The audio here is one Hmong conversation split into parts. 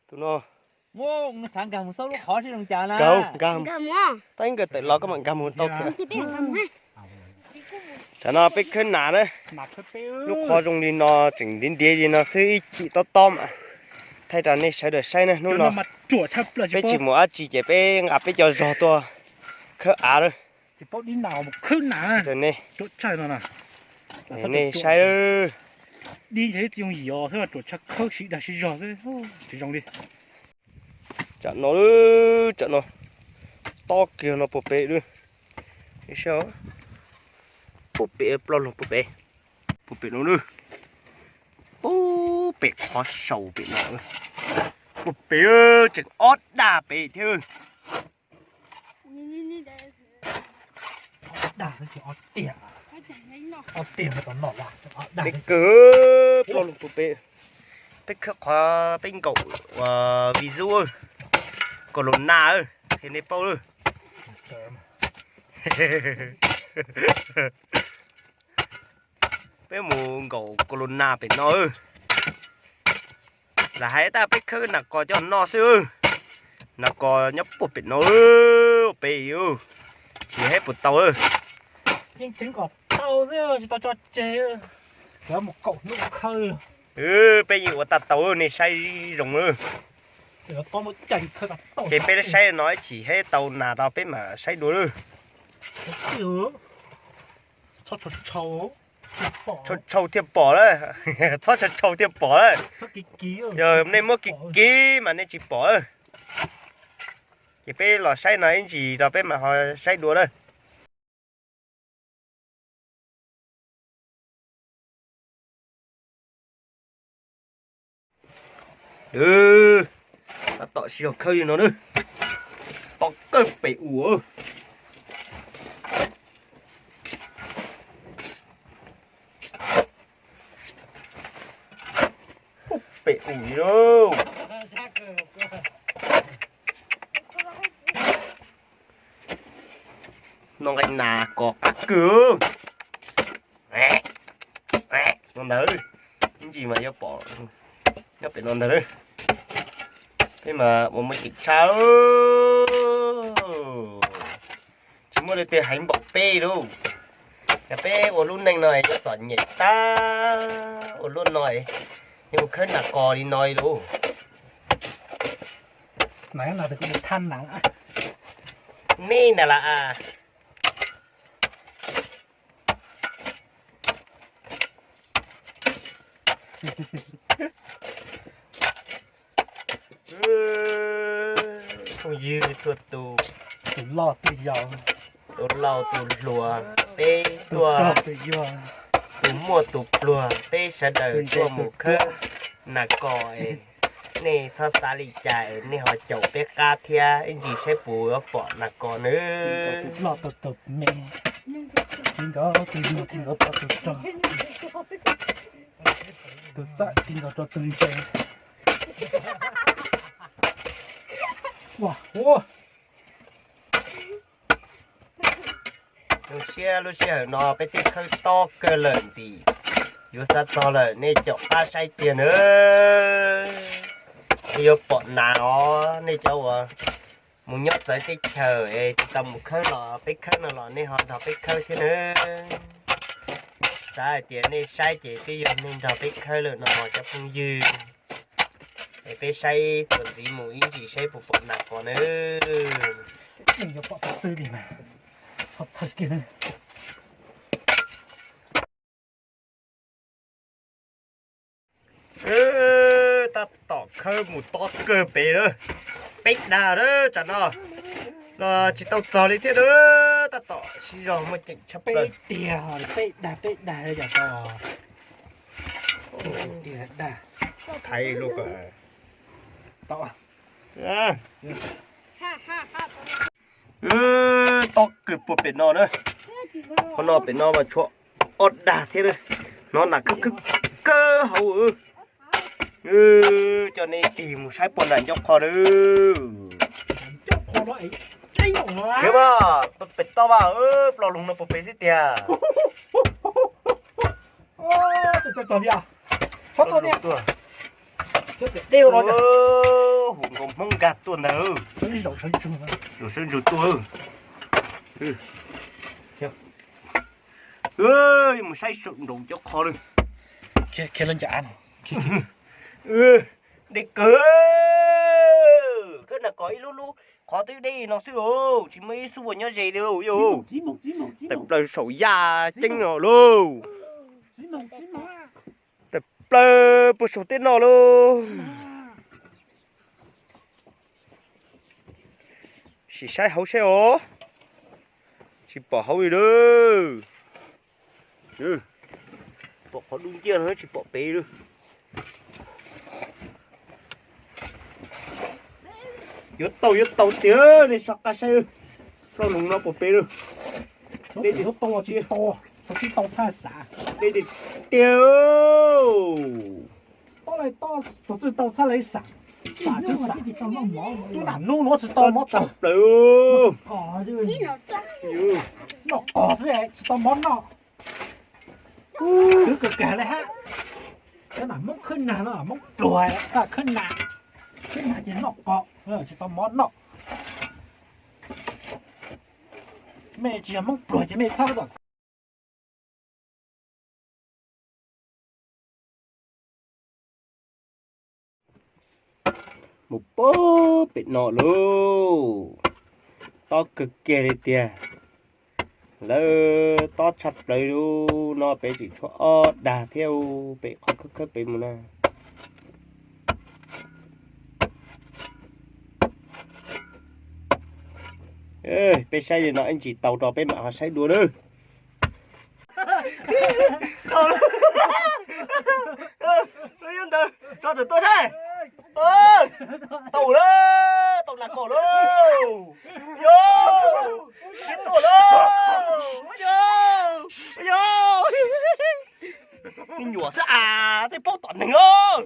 Tus no. Nkag mus xauj lub qhov seb zoo cas na. Nkag, nkag. Tab nkawd tawm los koj mam nkag mus tau thiab. Tam no peb khawb nas na. Lub qhov zoo li no tseem ntiav ntiav li no xwb ib chim tob tob mas thaij rau nej sawv daws saib na. Hnub no peb tsis mus dab tsi ces peb nqa peb cov zog tuaj khawb av lawm. Nej saib, tsam no, tsam no tob kiag no puag pem lawm. Puag pem ploj lug puag pem, puag pem no, puag pem qhov saus pem no, puag pem tseem ob daj pem thiab. Peb khawb, peb khawb qhov peb nkaum uas vi zub, corona, qhia nej paub lawm. Peb mus nkaum corona pem no. Lam hais tas peb khawb nas kos coj noj xwb. Nas kos nyob puag pem no, peb tsis hais puas tau. Yeej tseev kom tau xwb, tsis tau tso tseg. Mus kaum hnub khawb. Peb yeej ua tau tau, nej saib zoo lawm. Ces peb saib no ib chim hais tau nas rau peb mam saib dua lawm. Tshau tshau thiaj pom lawm. Txhob tshau tshau thiaj pom lawm. Yog nej muab kiv kiv mas nej tsis pom lawm. Ces peb los saib no ib ntsis rau peb mam ho saib dua lawm. Tab tom sib zog khawb li no na. Tob kawg pem u. Pem u li lauj. No nqaij nas kos qab kawg. No ntawd, ib ntsis mas yuav pom nyob pem no ntawd. Peb mas ua muaj ceem tshaj, tsis muaj leej twg heev npaum peb lauj. Yog peb ua lub neej no yuav txom nyem tag, ua lub no yuav mus khawb nas kos li no li lauj. Nej ntag las. Phooj ywg txhua tus, tus laus tus hluas, peb tuaj tus muaj tus pluag, peb sawv daws tuaj mus khawb nas kos es nej txhob xav li cas es nej ho caum peb qab thiab, ib ntsis saib puas yuav pom nas kos nawb. Zoo siab lub sij hawm no peb twb khawb tob kawg lawm ntxim, yuav xav txog lawm nej caum qab saib tiag nawb. Nej yuav pom nas os, nej cov uas mus nyob txawv teb chaws es tsis tau mus khawb los peb khawb no los nej ho nrog peb khawb thiab nawb. Xav hais tias nej saib ces twb yog nej nrog peb khawb lawm no cov phooj ywg. Es peb saib txuas ntxiv mus ib ntsis saib puas pom nas kos nawb. Tab tom khawb mus tob kawg pem lawm. Peb dag lawm tsam no los tsis tau txog li thiab lawm. Tab tom sib zog muaj ceem tshaj plaws tiag. Peb dag, peb dag yam tau. Thaiv lub ko. Tob kawg puag pem no na. Qhov no pem no mas tshuav ob dag thiab. Hnov nas kawg kawg hauv. Coj nej tig mus saib puag nram ncauj qhov na. Khiav mas, pem toj mas, ploj lug no puag pem xwb tiag. Hu nkaus Hmoob nkag tuaj ntag. Zaum sawv ntsug tuaj. Yuav mus saib saum nraud cov qhov lawm. Deb kawg. Khawb na kom ib lub lub qhov twb deb no xwb os, tsis muaj ib xub uas nyob ze li lauj. Tawm plaws saum yaj ceeb no lauj. Tawm plaws puag saum tej no lauj. Sim saib hauv seb os. Tsis pom hauv li lauj. Pom qhov dub nciab no tsis pom pem li. Yuav tau yuav tau tiag, nej soj qab saib lawm. Ploj noog no pom pem lawm. Deb tiag tiag. Txog txij tau txhab lawv sam, sam tsis sam. Tub nam nub nuav tsis tau mov tshaj plaws. Noj qos xwb tsis tau mov noj. Twb kawg kawg li hab. Cov nam Hmoob khawb nag no Hmoob pluag, khawb nag, khawb nag ces noj qos, tsis tau mov noj. Mej tsis yog Hmoob pluag ces mej txhob mus puag pem no lauj. Tob kawg kiag li tiag. Lawv tob tshaj plaws li no, pem tseem tshuav ob dag thiab, pem qhov khawb khawb pem mus na. Peb saib li no ib ntsis tau rau peb mam ho saib dua nawb. Tso tawm tuaj saib. Tau lawm, tau nas kom lawm. Yog, sib tuaj lawm. Yog, me nyuam xwb as, tej paub tom neeg os.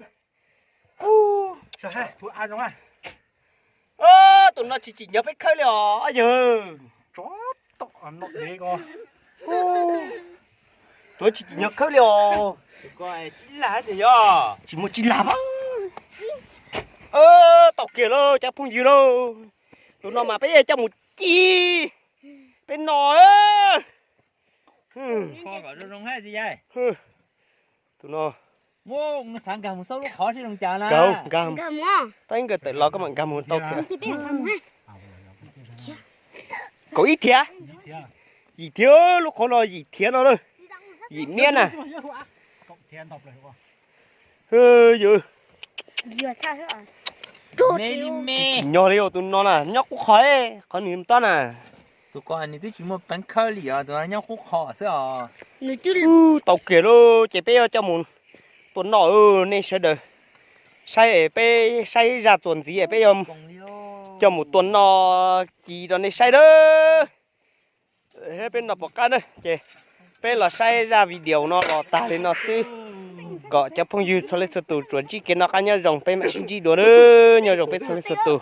Tus no tsis tsim nyog peb khawb li os yawg. Tus no tsis tsim nyog khawb li os. Tsis muaj tsis lag. Tau kiag lauj cov phooj ywg lauj. Tus no mas peb coj mus ci peb no. Tus no nkag, nkag, tab nkawd tawm los koj mam nkag mus tau thiab. Kaum ib thiav. Yim thiav, lub qhov no yim thiav no na. Yim miab na. Tsis tsim nyog li tus no na, nyob qub qhov, qhov nws tob na. Tus ko nws twb tsis muaj peev khawb li os, tus no nyob qub qhov xwb os. Tau kiag lauj, ces peb yuav coj mus tua noj, nej sawv daws saib, peb saib zaj txuas ntxiv peb yuav coj mus tua noj ci rau nej saib nawb. Peb noj puas qab na, ces peb los saib zaj video no los tag li no xwb, kom cov phooj ywg txhua leej txhua tus tsuas ntsib kev noj qab nyob zoo, peb mam sib ntsib dua nawb, nyob zoo peb txhua leej txhua tus.